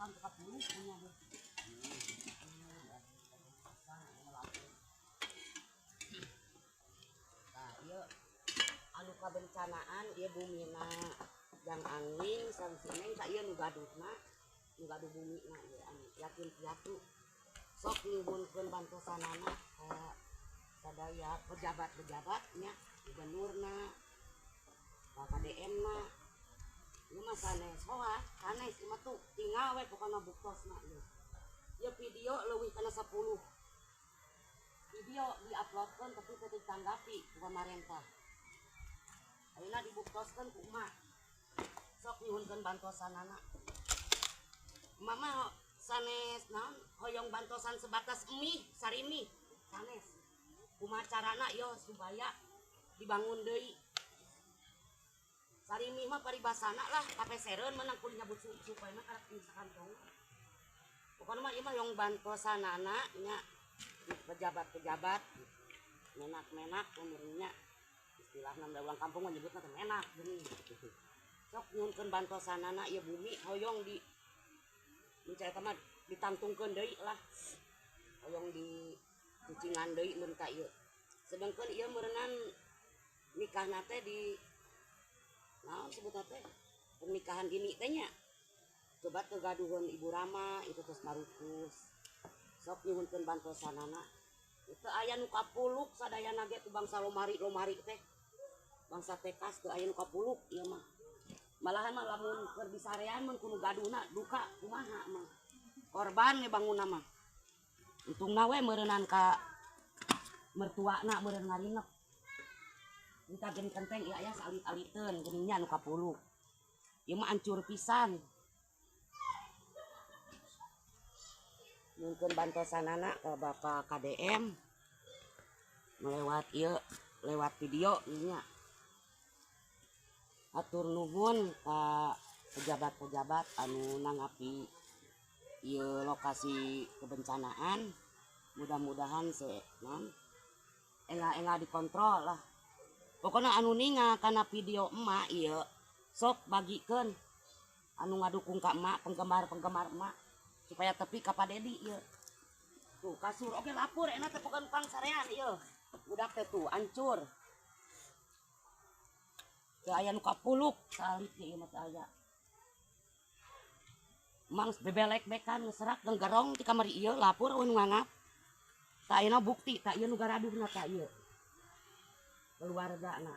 Kan 40 punya deh. Nah, ieu anu kabencanaan ieu bumina jang angling sareng si Neng ka ieu nu gaduhna, nu gaduh bumina ieu anu yatim piatu. Sok nyuhunkeun bantosanana ka sadaya pejabat-pejabat nya, gubernurna, ka KDM-na. Ieu mah sanes hoak, sanes ieu mah tuh tinggal we pokona buktosna ieu. Ieu video leuwih kana 10 video diuploadkeun tapi teu ditanggapi ku pamarentah. Ayeuna dibuktoskeun ku emak. Sok nyuhunkeun bantosanana. Emak mah sanes naon hoyong bantosan sebatas mie, sarimi, sanes. Kumaha carana yo supaya dibangun deui. Sarimi mah paribasana lah kapesereun menang kudu nyabut supaya mah karak sakantong. Pokona mah ieu mah hoyong bantosanana nya pejabat-pejabat menak-menak umurnya istilahna da urang kampung mah nyebutna teh menak geuning. Sok nyuhunkeun bantosanana ieu bumi hoyong di mun eta mah ditantungkeun deui lah. Hoyong di cucingan deui mun ka ieu. Sedengkeun ieu meureunnan nikahna teh di naon sebutna teh pernikahan dini teh nya. Coba teu gaduheun Ibu Rama itu tos marukus. Sok nyuhunkeun bantosanana. Teu aya nu kapuluk sadayana ge ku bangsa lomari-lomari teh. Bangsa tekas teu aya nu kapuluk ieu mah. Malahan mah lamun keur disarean mun kudu gaduhna duka kumaha mah. Korban we bangunna mah. Untungna we meureunnan ka mertuana meureun ngarinep. Minta geuning kenteng ieu aya saalit-aliteun geuning nya nu kapuluk. Ieu mah ancur pisan. Nyuhunkeun bantosanana ka Bapak KDM melewat ieu lewat video ieu nya. Atur nuhun ka pejabat-pejabat anu nanggapi ieu lokasi kebencanaan. Mudah-mudahan se non enga-enga dikontrol lah. Pokona anu ningal kana video emak ieu sok bagikeun anu ngadukung ka emak, penggemar-penggemar emak supaya tepi ka Pak Dedi ieu. Tuh kasur oge lapur enak teh pokona pang sarean ieu. Budak teh tuh ancur. Teu aya nu kapuluk salit ieu mah teu aya. Mang bebelek bekan ngeserak genggerong ti kamari ieu lapur eueuh nu ngangap. Tah ayeuna bukti tah ieu nu garaduhna tah ieu. Keluargana.